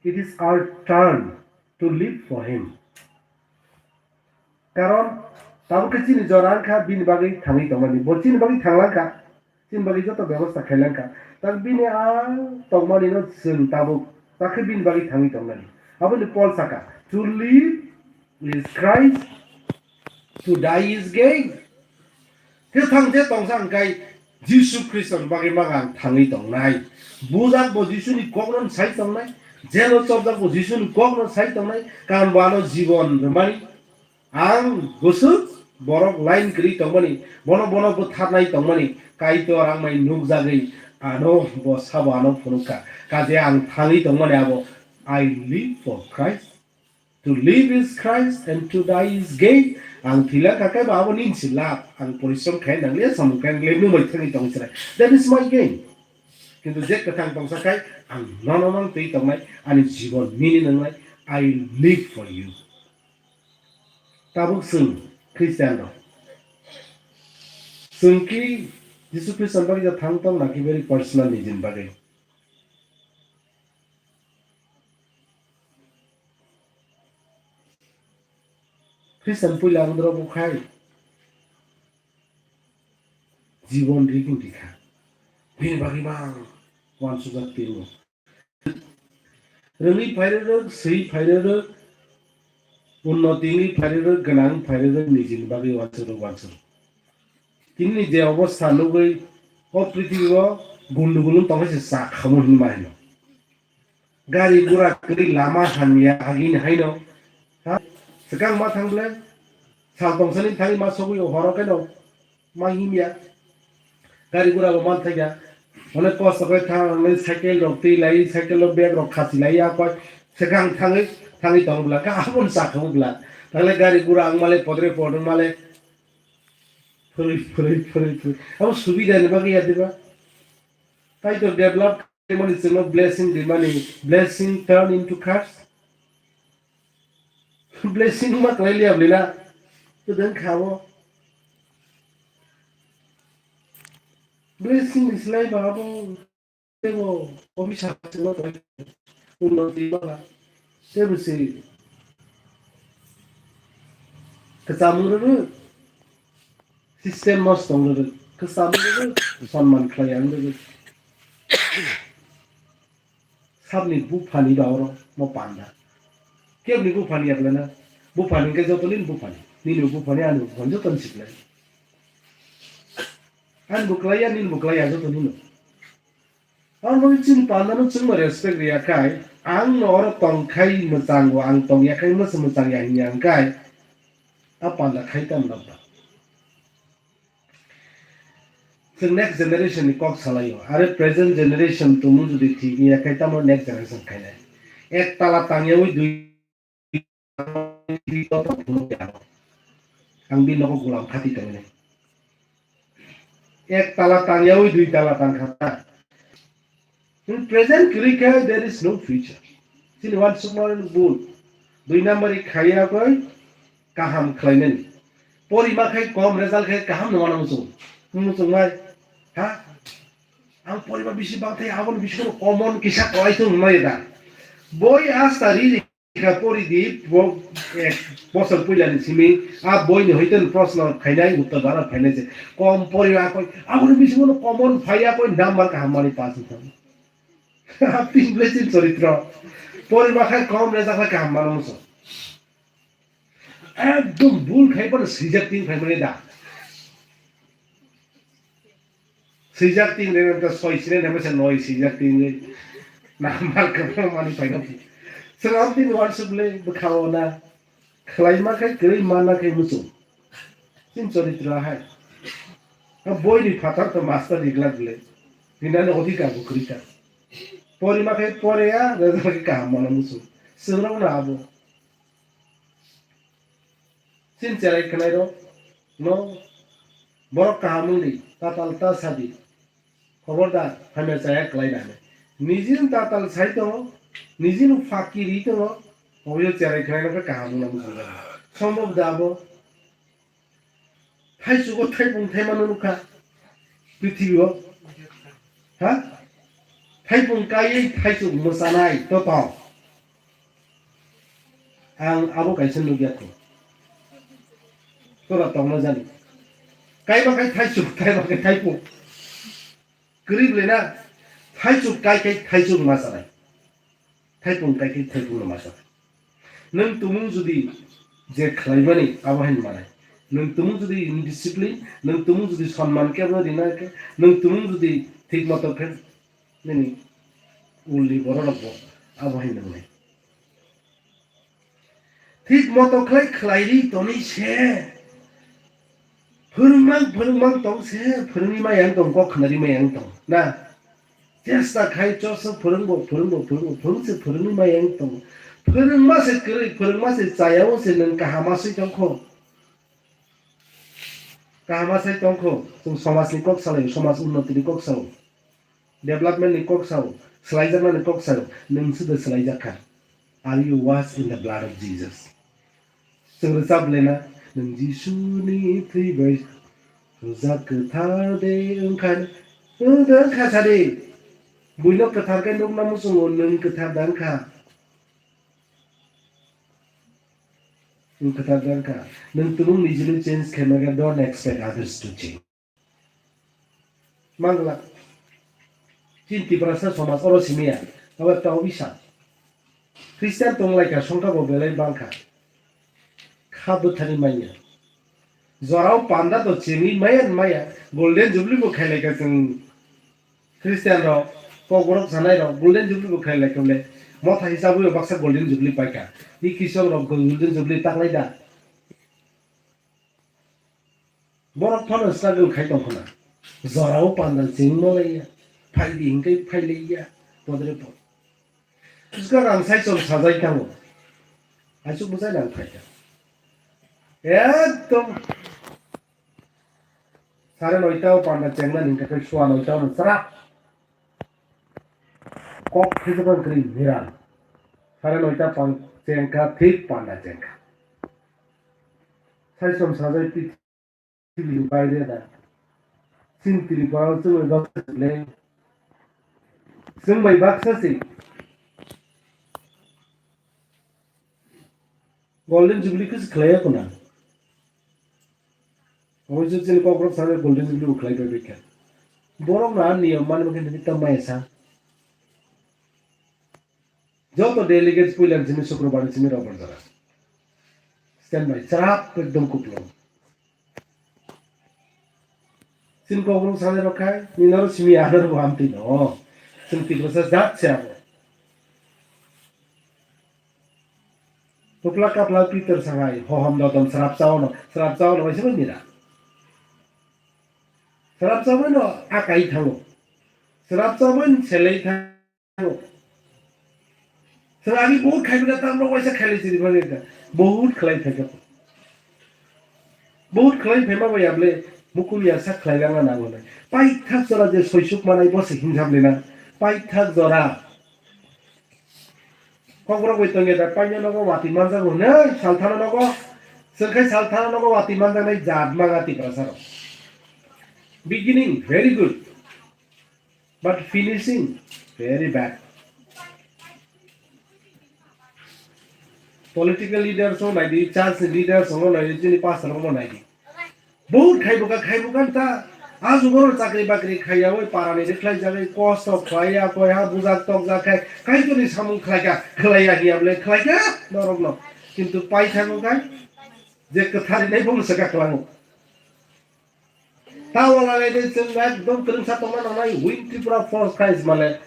It is our turn to live for him. Karon tabuk khe chini jora wngkha bini bagwi thangwi tongmani. Bo chini bagwi thanglangkha, chini bagwi joto bebosta khailangkha. Tak bini a tongmani no chwng tabuk, tak khe bini bagwi thangwi tongnani. Aboni Paul saka, "To live is Christ, to die is gain." Kwthang je tongsa hwnkhe Jisu Khristoni bagwi mang ang thangwi tongnai. Bujak bo Jisuni kokno sai tongnai. Jelo chopjak bo Jisuni kokno sai tongnai. Karon bo ano jibon rwmani. Ang bwswk borok line kwrwi tongmani. Bono bono bwtharnai tongmani. Kaitor ang bai nukjagwi ano bo sabo ano phunukha. Kaje ang thangwi tongmani abo I live for Christ. To live is Christ and to die is gain. Ang thwilangkha khe bo abo nini se lab. Ang porishrom khai nangliya, samung khai nangliya, nwng bai thangwi tong chwrai. That is my gain. Kintu je kwthang tongsa khai ang nono mang twi tongnai, ani jibon nini nangnai. I live for you. Tabuk chwng Christian rok. Chwng ki Jisu Khristo bagwi thang tong na ki very personal nijini bagwi. Khristian puila ang doro bukhai jibon rigin rikha. Bini bagwi bang wansukjak twibo. Rwngwi phairwrwk, swi phairwrwk, unnoti wngwi phairwrwk, gwnang phairwrwk nijini bagwi wansukjak wansuk. Tini je obostha nugwi o prithibi o gundugul wng tongkha se chak khamu hinma hino. Gari gura kwrwi lama hamya agini haino. Ha? Swkang ma thang ble? Sal tongsani thangwi ma sogwi o horo keno ma himya. Gari gura bo man thangya. Onek kosto khe thang nai cycle rok twi lai, cycle rok bag rok khasi lai ya koi. Swkang thangwi thangwi tong bla ka abon sa thang bla. Thangle gari gura ang male podre podong male. Phwrwi phwrwi phwrwi phwrwi. Abo subida ni bagwi ya diba? Kaitor develop mani chwngno blessing di mani, blessing turn into curse. Blessing ma klai liya bwlai na. Kwdwng kha o. Blessing ni slai ba abo teibo officer chwngno unnoti ma la. Teibo se kwcham wng rwgwi. System nosto wng rwgwi, kwcham wng rwgwi, sonman khlai ya wng rwgwi. Sabni buphani ba oro mo panda. Kebni buphani ya bwlai na? Buphani hwnkhe joto nini buphani. Nini buphani, ani buphani joto ni siklai. Ani bo klai ya, nini bo klai ya, joto nini. Ang nung chini panda no chwngno respect riya khai, ang no oro tong khai mwchango, ang tong ya khai mwsa mwchang ya hinya hwnkhe, a panda khai tamo nokta. Chwng next generation ni kok salaio, are present generation tongmung jodi thik ya khai tamo next generation khainai. Ek tala tangyawi dui Ang bini nogo gulam khati tongmani. Ek tala tangyawi dui tala tangkha ta. In present kwrwi khe there is no future. Chini uansukma bul. Dui number khaiya koi kaham khlainani. Porima khai kom result khai kaham no mana muchung. Muchung mai. Ha? Ang porima bisi bangthai aboni bisingo common kisa kwlai thung mai da. Boi asta riri Kha pori di, bo, eh, bosor puilani simi, a boini hoiten proshno phainai, uttor dana phainai se. Kom pori a koi, aboni bisingo no common phaiya koi, number kaham mani pass wngkha. Tin blessing choritro. Pori ma khai kom result khai kaham mano muso. Ekdom bul khai bono swijak tin phaimani da. Swijak tin re nang soi sine nang se noi swijak tin re. Number kwbang mani paino. Chwng tin uansuk le bwkhao na. Khlaima khai kwrwi manna khai muchung. Tin choritro hai. A boini phatar to master ni glak le. Hinani odhikar bo kwrwi kha. Porima khai pore ya, result khai kaham mano muchung. Chwng rok na abo. Chini cherai khwnairok no borok kaham wng di, tatal ta sa di. Khobordar, hamya chaya kwlai da hinwi. Nijino tatal sai tongo, nijino phaki ri tongo, oboyo cherai khwnairok khe kaham wngna muchung jago. Sombhob da abo. Thaichugo thaipung thaimano nukha prithibi o. Ha? Thaipung kaiwi thaichuk mwchanai to tong. Ang abo kaisa nukya kho. Tora tongna jani. Kaiba kai thaichuk, kaiba kai thaipung. Kwrwi bwlai na thaichuk kai kai thaichuk mwchanai. Thaipung kai kai thaipung no mwchanai. Nwng tumung jodi je khlaimani abo haino manai. Nwng tumung jodi indiscipline, nwng tumung jodi sonman kebo rina khe, nwng tumung jodi thik moto khe nini ulni bororok bo abo haino nangnai. Thik moto khlai khlai ri toni se. Phwrwngmang phwrwngmang tong se, phwrwngwi ma yang tong, kok khnari ma yang tong. Na? Chesta khai choso phwrwngbo, phwrwngbo, phwrwngbo, phwrwng se phwrwngwi ma yang tong. Phwrwngma se kwrwi, phwrwngma se chaya o se nwng kahama swi tong kho. Kahama sai tong kho, chwng somajni kok salai, somaj unnotini kok sao. Development ni kok sao, swlaijakmani kok sao, nwng suda swlaijak kha. Are you washed in the blood of Jesus? Chwng rwchap lena, nwng Jisuni thwi bai rwjak kwthar de wngkha, wngkha sadi. Buino kwthar khe nukna muchungo nwng kwthar da wngkha. Nwng kwthar da wngkha. Nwng tumung nijini change khe manya, don't expect others to change. Mangla. Chini Tiprasa somaj oro simiya. Abo ekta obisa. Christian tonglaikha, songkha bo belai bangkha. Kha bwthani manya. Jorao panda to chengwi maya maya. Golden Jubilee bo khailaikha chwng Christian rok, kokborok sanai rok, Golden Jubilee bo khailaikha bole. Motha hisabwi bo baksa Golden Jubilee paikha. Ni kisong rok Golden Jubilee taklai da. Borok phano struggle khai tong khna. Jorao panda chengma laiya. Phaidi hinkai phai laiya. Podre pod. Swkang ang sai chwng sajai thango. Aisuk bwsai nang phaikha. Ekdom. Sare noita o panda chengna hinka khe sua noita o chwrap. Kok khe jabang kri miran. Sare noita pang chengkha thik panda chengkha. Sai chwng sajai pit Chini baire da. Chini Tripura o chwngno baksa le. Chwng bai baksa se. Golden Jubilee khe se khlaiya khuna. Obo se chini kokrok sale Golden Jubilee bo khlai bai bai kha. Borok na niyom mani bakhe nini ta maya sa. Joto delegates puila ni simi Sukrobar ni simi Robar jora. Stand by. Chwrap ekdom kupulung. Chini kokrok sanai rok khai, nini oro simi ano rok hamtwi no. Chwng Tiprasa jat se abo. Kupla kapla Peter sangai, hohom dodom srap chaono, srap chaono waisa bai mira. Srap chaono akai thango. Srap chaono selei thango. Srap ani bahut khai bida tam rok waisa khailai chiri bhai ta. Bahut khlai thai ka. Bahut khlai phaima bai able mukul ya sak khlai langa nango nai. Paithak chora je soisuk manai bo se hinjab lena. Paithak jora. Kokborok bai tongya da paino nogo wati manjak hwnwi salthano nogo. Chwngkhai salthano nogo wati manjaknai jat manga Tiprasa rok. Beginning very good, but finishing very bad. Political leaders o naidi, church leaders o naidi, chini pastor o naidi. Bahut khaibuka, khaibuka ta. Ajugo chakri bakri khaiya, oi para ni rikhlai jagwi, kosto khlaiya, koi ha bujak tokjak khai, kaitor ni samung khlaika, khlaiya hiya bole khlaika, norok no. Kintu paithago khai, je kwthari nai bono saka klango. Ta wala lai de chwng ekdom kwrwngsa tongna nangnai, Win Tripura for Christ mane.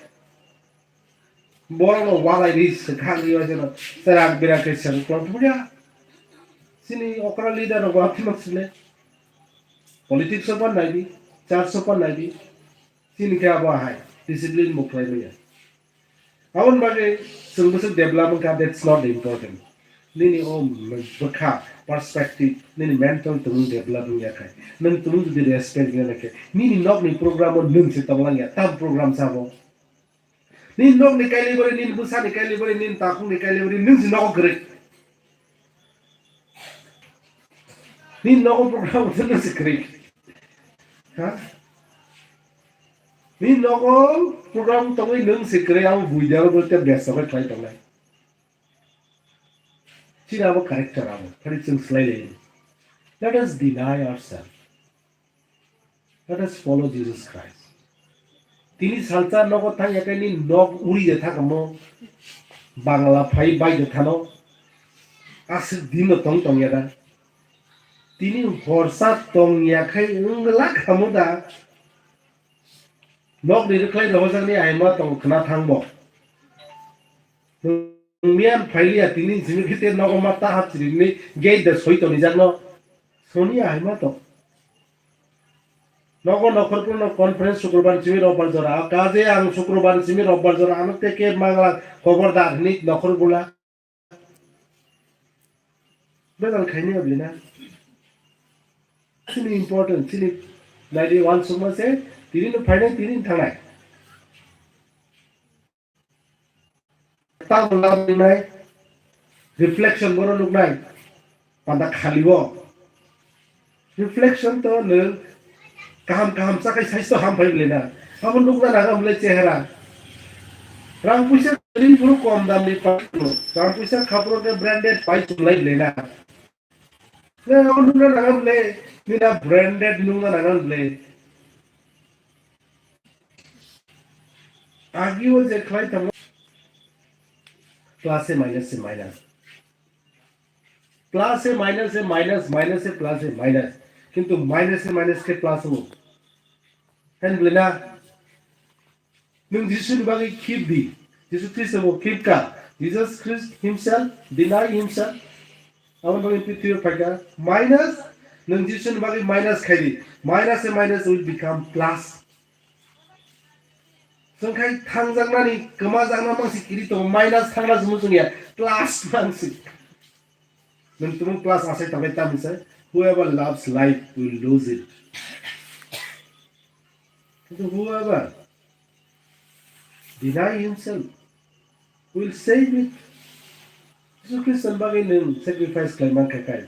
Borokno walai ri swkang ri bai kheno cherak berak khe chwng kwlwng thumya. Chini okra leader rok bo aphima sile. Politics o pan nai di, church o pan nai di. Chini khe abo hai discipline bo khlai manya. Aboni bagwi chwng bwswk develop wngkha, that's not the important. Nini o bwkha perspective, nini mental tongmung develop wngya khai. Nwng tongmung jodi respect wngya khe, nini nokni program o nwng se tonglang ya, tam program sabo. Nini nokni kailibari, nini bwsani kailibari, nini takhukni kailibari, nwng se nogo kwrwi. Nini nogo program o nwng se kwrwi. Ha? Nini nogo program tongwi nwng se kwrwi, abo buidar bo te besa bai khlai tongnai. Chini abo character abo, phari chwng swlai lai. Let us deny ourselves. Let us follow Jesus Christ. Tini salsa nogo thang ya kaini nok uri ya thang mo. Bangla phai bai ya thano. Aswk din no tong tong ya da. Tini horsa tong ya khai wngla khamu da. Nok ni rwkhlai rohorjak ni aima tong khna thang bo. Miyan phailiya tini simi khete nogo ma ta hap chiri ni gate da soi toni jak no. Soni aima to. Nogo nokhor puno conference Sukrobar simi Robbar jora. Kaje ang Sukrobar simi Robbar jora. Ano te ke mangla khobor dar ni nokhor bula. Bejal khaini abli na. Chini important, chini naidi wan sukma se, tini no phainai, tini no thangnai. Tamo lamnai, reflection bono nuknai, panda khali o. Reflection to nwng kaham kaham chakhai saisto ham phai bwlai na. Abo nukna nangam bwlai chehera. Rang puisa ring phuru kom dam ni pai, rang puisa khapro ke branded pai chumlai bwlai na. Nwng abo nukna nangam bwlai, nina branded nukna nangam bwlai. Agi o je khlai tamo. Plus se minus se minus. Plus se minus se minus, minus se plus se minus. Kintu minus se minus ke plus o. Hen bwlai na. Nwng Jisu ni bagwi khip di. Jisu Khristo bo khip ka. Jesus Christ himself deny himself. Abo bagwi prithibi phaikha. Minus, nwng Jisu ni bagwi minus khai di. Minus se minus will become plus. Chwng khai thangjaknani, kwmajakna mangsi kiri tongo, minus thangna se muchung ya, plus mangsi. Nwng tumung plus asai tongwi tamni se, whoever loves life will lose it. Kintu whoever deny himself will save it. Jisu Khristo ni bagwi nwng sacrifice khlai mankha kai,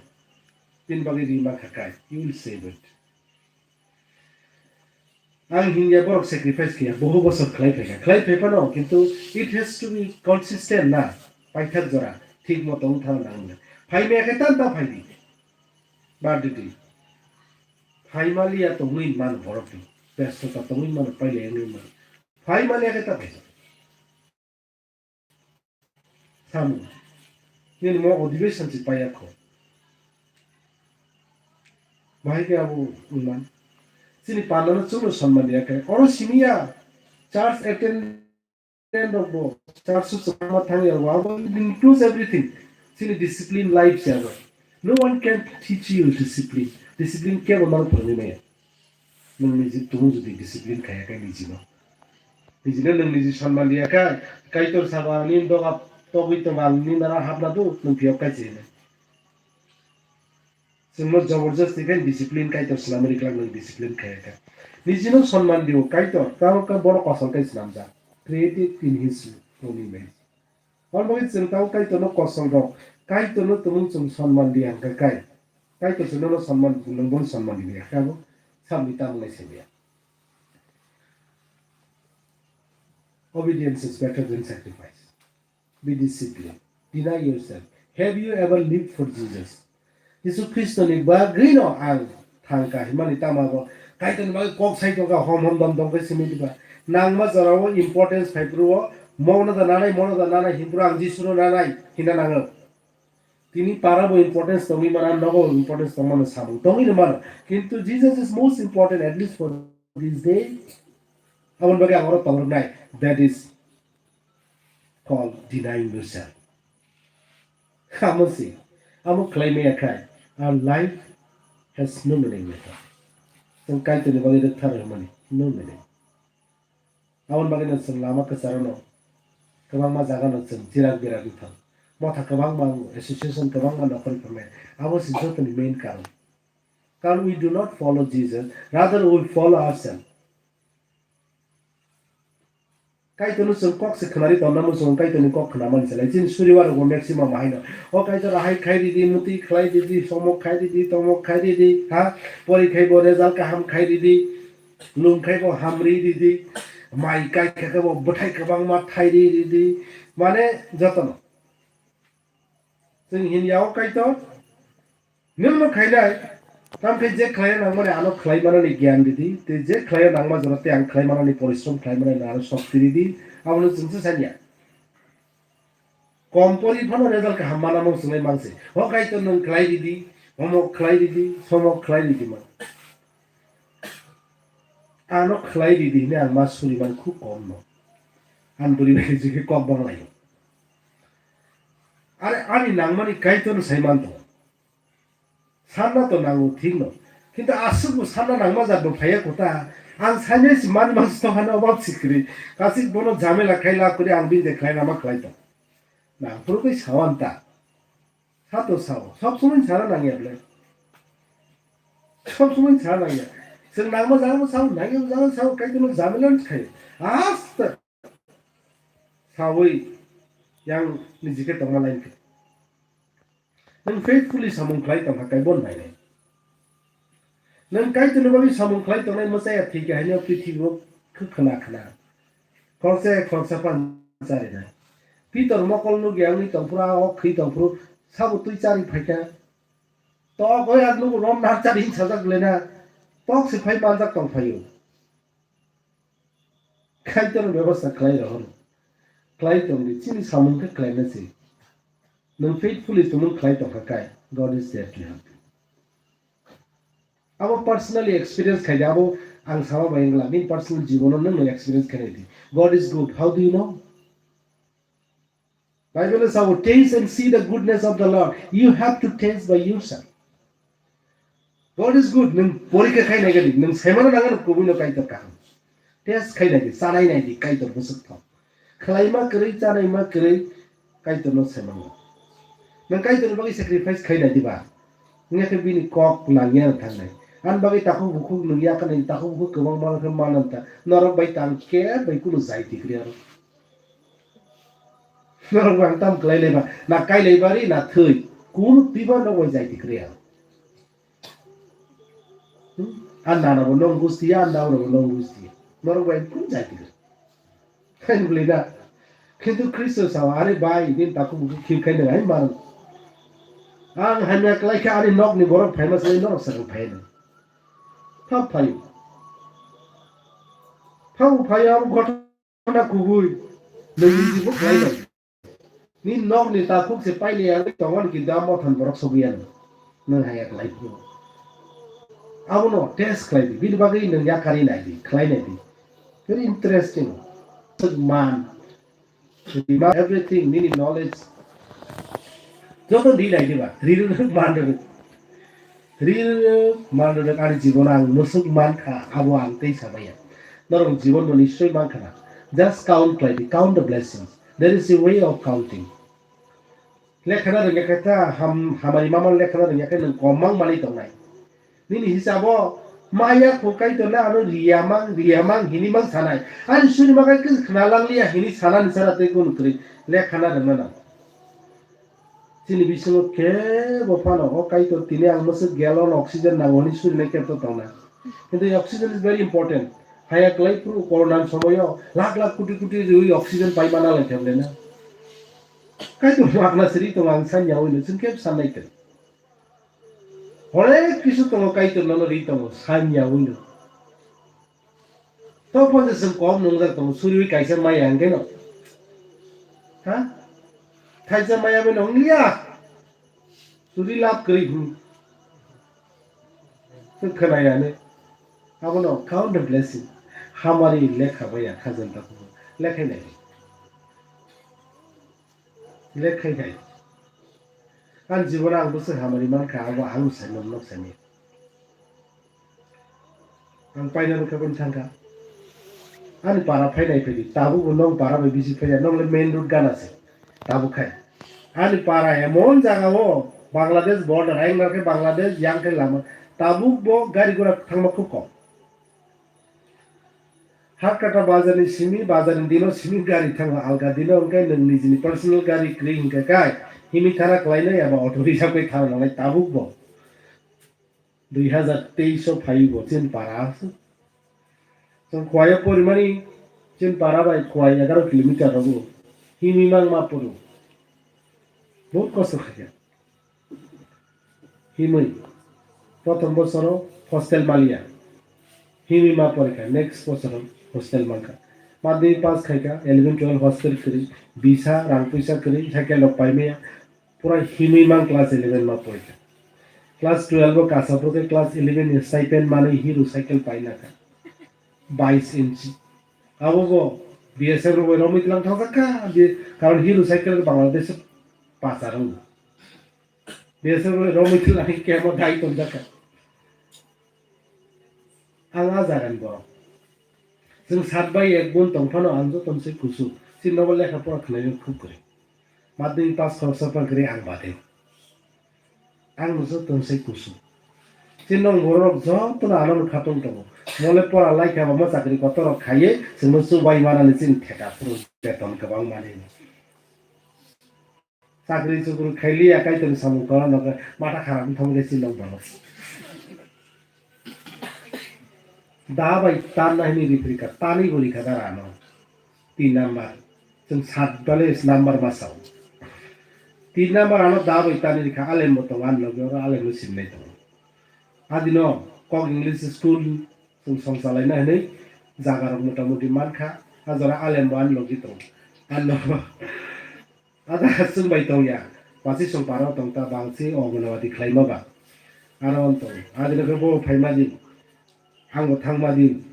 bini bagwi ri mankha kai, you will save it. Ang hinya borok sacrifice kaya, bohu bosor khlai phaikha, khlai phaiphano, kintu it has to be consistent na, paithak jora, thik moto wng thang nang. Phai maya khe tan ta phai di. Bar di di. Phai maliya tongwi man borok di. Besto ta tongwi man, pailai wngwi man. Phai maliya khe ta phai. Samung. Nini mo odhibesan si paiya kho. Bahai khe abo wngman. Chini pandano chwngno sonman ya khe. Oro simi ya. Church attend Christian rok bo church o kwbangma thang ya, abo includes everything. Chini discipline life se abo. No one can teach you discipline. Discipline kebo mang phwrwngwi maya. Nwng niji tumung jodi discipline khaya khe nijino. Nijino nwng niji sonman riya khe, Kaitor sabo ang nini doga togwi tongo, ang nini nara hapna do, nwng phiyok kai chini. Chwngno jabardasti khe discipline Kaitor swnamwi rwkhlak, nwng discipline khaya khe. Nijino sonman rio Kaitor, tamo khe bono kosol khe swnamjak. Created in his own image. Abo bagwi chwng tamo Kaitorno kosol rok, Kaitorno tumung chwng sonman ri hwnkha kai. Kaitor se nono sonman, nwng bono sonman ri hwnkha abo samni tamo lai se maya. Obedience is better than sacrifice. Be disciplined. Deny yourself. Have you ever lived for Jesus? Jisu Khristoni bagwino ang thangkha himani tamo abo Kaitorni bagwi kok sai tongkha, hom hom dom dom khe simi diba. Nangma jorao importance phai phuru o, mono da nanai, mono da nanai, himphuru ang Jisuno nanai hina nango. Tini para bo importance tongwi mano, nogo importance tongmano samung tongwi no mano. Kintu Jesus is most important, at least for this day. Aboni bagwi ang oro tongroknai. That is called denying yourself. Amo si, amo khlai maya khai, our life has no meaning later. Chwng Kaitorni bagwi rwktharwi hwnmani, no meaning. Aboni bagwino chwng lama kwcharano kwbangma jagano chwng jirak birak wngthang. Motha kwbangma wngo, association kwbangma nokhorwi phaimai. Abo se jotoni main karon. Karon we do not follow Jesus, rather we follow ourselves. Kaitorno chwng kok se khwnari tonna muchungo, Kaitorni kok khwnamani salai. Chini suriwarokbo maximum haino, "O Kaitor, ahai khai ridi, muti khlai ridi, somok khai ridi, tomok khai ridi, ha? Pori khai bo result kaham khai ridi, lum khai bo hamri ridi, mai kai kha khe bo bwthai kwbangma thai ri ridi." Mane jotono. Chwng hinya o Kaitor, nwng no khainai, tamkhe je khlai nangmani ano khlai manani gyan ridi, tei je khlai nangma jora tei ang khlai manani porishrom khlai manani ano shokti ridi, abono chwng se sanya. Kom pori phano result kaham mana mung chwnglai mangse. Ho Kaitor nwng khlai ridi, homok khlai ridi, somok khlai ridi man. Ano khlai ridi hwnwi ang ma suri man khub kom no. Ang bwrwi bai jigwi kok bang laio. Are ani nangmani Kaitor sai man tongo. Sanna to nango thik no. Kintu aswk bo sanna nangma jat bo phaiya kota. Ang sainai si man mas to hano obab sikri. Kasik bono jamela khai la kuri ang binde khlai nama khlai to. Nang phuru koi sawan ta. Sa to sao. Sob somoi sana nangya ble. Sob somoi sana nangya. Chwng nangma jagao sao, nangya jagao sao, Kaitorno jamela khai. Asta. Sawi yang nijike tongma lain khe. Nwng faithfully samung khlai tongkha kai bon nainai. Nwng Kaitorni bagwi samung khlai tongnai mwchaya thwikha haino prithibi o khwkhwna khwna. Khoroksa khoroksa pan charinai. Pitor mokol nukya wngwi tongphuru a ok khwi tongphuru sabo twi chari phaikha. Tok oi ang nugo rom nar chari sajak lena. Tok se phai manjak tongphaio. Kaitor bebasta khlai rohoro. Khlai tongdi, chini samung khe khlaina se. Nwng faithfully tumung khlai tongkha kai, God is there to help you. Abo personally experience khaidi, abo ang sama bai wngla, nini personal jibono nwng nwng experience khaidi. God is good. How do you know? Bible is our taste and see the goodness of the Lord. You have to taste by yourself. God is good. Nwng porikha khai nai gadi, nwng saimano nangano kubui no Kaitor kaham. Test khai nai di, chanai nai di, Kaitor bwswk thok. Khlaima kwrwi, chanaima kwrwi, Kaitor no saimango. Nwng Kaitor ni bagwi sacrifice khai nai di ba. Wngya khe bini kok nangya no thangnai. Ani bagwi takhuk bukhuk nwng yakarnai, takhuk bukhuk kwbangma khe manna ta. Norok bai tang khe bai kunu jai tikri aro. Norok bang tam khlai laiba, na kai laiba ri, na thwi. Kunu twiba norok bai jai tikri aro. Hmm? An nana bo nong gusti ya, an daura bo nong gusti ya. Norok bai kun jai tikri. Khain bwlwi na. Kintu Khristo sao, "Are bai, din takhuk bukhuk khim khai nang hai man. Ang hamya klai kha ani nokni borok phaima sai norok sakang phai nang." Thap phaio. Thap phaio, abo ghotona kubui. Nini jibo khlai nang. Ni nokni takhuk se paile yang tongon kintu amo than borok sogwi ano. Nang haya klai phuru. Abono test khlai di. Bini bagwi nang yakari nai di, khlai nai di. Very interesting. Suk man. Everything, nini knowledge. Joto di nai diba. Riri man riri. Riri man riri ani jibon ang musuk man kha, abo ang tei sabaya. Norok jibon bo nischoi man khana. Just count khlai di, count the blessings. There is a way of counting. Lekhana rwngya khe ta ham-, hamari mama lekhana rwngya khe nwng kom mang manwi tongnai. Nini hisabo maya kho Kaitor le ano riya mang, riya mang hini mang sanai. Ani suri makai kis khna lang liya hini sana ni sana tei kun kri lekhana rwngna nang. Chini bisingo kebo phano o Kaitor tini ang mwswk gallon oxygen nango hini suri nai kebo tongnai. Kintu oxygen is very important. Haya klai phuru corona ni somoyo lakh lakh koti koti riwi oxygen pai mana lai khe na. Kaitor makna siri tongo ang sanya wino chwng kebo sanai tong. Onek kisu tongo Kaitor nono ri tongo sanya wino. To pon se kom nungjak tongo suriwi kaisa maya hangke no. Ha? Thaisa maya bai nong liya. Suri lab kri hu. Khwna ya ne. Abono count the blessing. Hamari lekha bai ya khajal ta lekha nai. Lek khai khai. Ang jibon ang bwswk hamari man kha, abo ang sai man nok sani. Ang paina bwkha boni thang kha. Ani para phai nai phai di, tabuk bo nong para bai bisi phai ya, nong le main road gana se. Tabuk khai. Ani para emon jaga o Bangladesh border, ayang khe Bangladesh, yang khe lama. Tabuk bo gari gura thangma khub kom. Hatkata bazar ni simi, bazar ni dino simi gari thango, alga dino hwnkhe nwng nijini personal gari kwrwi hwnkhe kai, himi thana kwlainai eba auto reserve kai thana nangnai tabuk bo. Dui hazar teis o phai bo chini para aswk. Chwng Khowai o porimani chini para bai Khowai egaroh kilometer rogo. Himi mang ma poro. Bahut kosto khaikha. Himwi. Prothom bosoro hostel maliya. Himwi ma porikha, next bosoro hostel mankha. Madhyamik pass khaikha, eleven twelve hostel kwrwi, bisa, rang puisa kwrwi, cycle rok paimaya. Pura himwi mang class eleven ma porikha. Class twelve o kasaphuru khe class eleven ni stipend manwi hero cycle painakha. Bais inchi. Abo bo B S F rok bai romwi tlang thangjakha, karon hero cycle Bangladesh o pachar wngo. Besero romwi thwlani kemo dai tonjakha. Ang a jagani borok. Chwng sat bai ek gun tong phano ang jotono se kusu. Chini nogo lekha pora khwlainani khub kwrwi. Madhyamik pass khoroksa phano kwrwi ang bade. Ang jotono se kusu. Chini nok borok jotono ano khatung tongo. Mole pora laikha ba mo chakri kotor rok khaiwi chwngno chubai manani chini theka phuru beton kwbang manwi. Chakri chukri khailiya, Kaitorni samung tongna nokha, matha kharap wng thangma khe chini nok borok. Da bai tanna hini riphrikha, tanwi bo rikha da rano. Tin number. Chwng sat bale number ma sao. Tin number ano da bai tanwi rikha, alembo tongo, ani logi oro alemno simnai tongo. Adino kok English school chwng songchalaina hinwi jaga rok mota moti mankha, a jora alembo ani logi tongo. Ano Ada chwng bai tong ya, basi song paro tong ta bangsi Anganwadi khlaima ba. Aro on tong. Adino khe bo phaima din. Ang bo thangma din.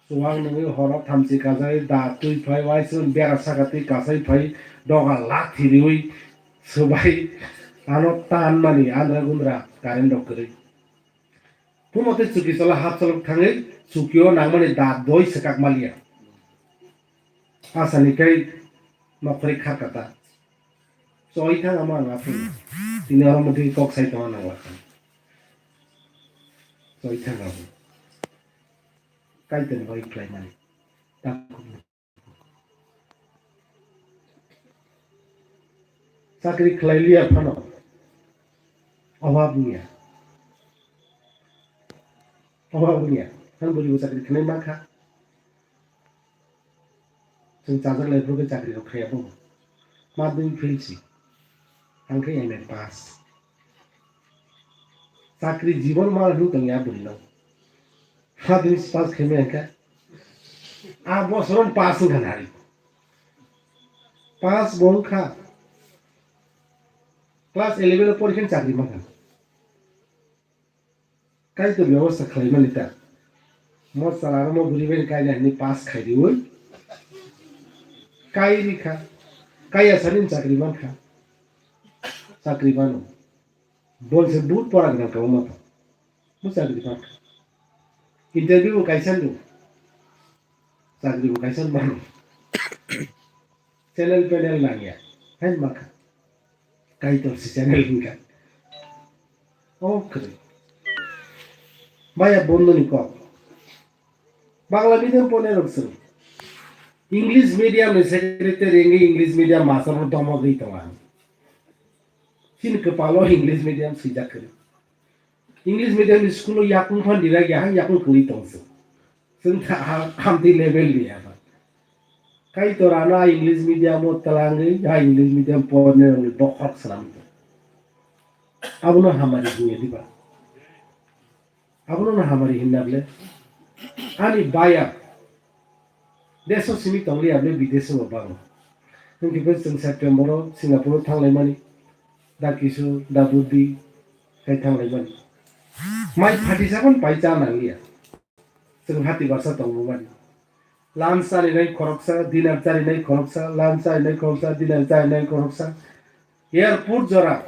Chuwang nungwi horo thamchi kajai da twi phai, waisung bera saka twi kasai phai, doga lathi riwi swbai. Ano tan mani andra gundra current rok kwrwi. Puno tei chuki chola hap cholok thangwi chukio nangmani da doi swkak maliya. Asani kai nokhorwi kharkata. Choi thang amo ang aphuru. Tini oro motwi kok sai tongna nangla kha. Choi thang amo. Kaitor bai khlaimani. Chakri khlai liya phano obab wngya. Obab wngya. Ang bwrwi bo chakri khlai mankha. Chwng chajak lai phuru khe chakri rok khaiya bo. Madhyamik fail si. Ang khe M A pass. Chakri jibon ma hinwi tongya bwrwi no. Madhyamik pass khaimaya khe. A bosoro pass wngkha nari. Pass bo wngkha. Class eleven o porikha chakri mankha. Kaitor bebosta khlaimani ta. Mo chwla rok mo bwrwi bai kaina hinwi pass khai riwi. Kai rikha, kai asani chakri mankha, chakri mano. Bolse but pora gwnang kha omo to. Bo chakri mankha. Interview bo kaisa do. Chakri bo kaisa mano. Channel panel nangya. Hai mankha. Kaitor si channel hinkha. O kwrwi. Maya bondoni kok. Bangla medium pone rok sung. English medium ni secretary engi English medium master no domo gwi tonga. Chini kwpalo English medium swijak kwrwi. English medium ni school o yakung phan dirak ya, yakung kwrwi tong sung. Chwng ta ha-, hamti level ni ya. Kaitor ano a English medium o twlangwi, a English medium porne rokni bokhok swnam. Abono hamari hinya diba? Abono no hamari hinna ble. Ani baya. Deso simi tongliya ble bideso bo bango. Hwnkhe bo chwng September o Singapore o thanglaimani. Da kisu, da buddi, kai thanglaimani. Mai phati sabon pai cha nangliya. Chwng hati barsa tongmani. Lunch charinai khoroksa, dinner charinai khoroksa, lunch charinai khoroksa, dinner charinai khoroksa. Airport jora,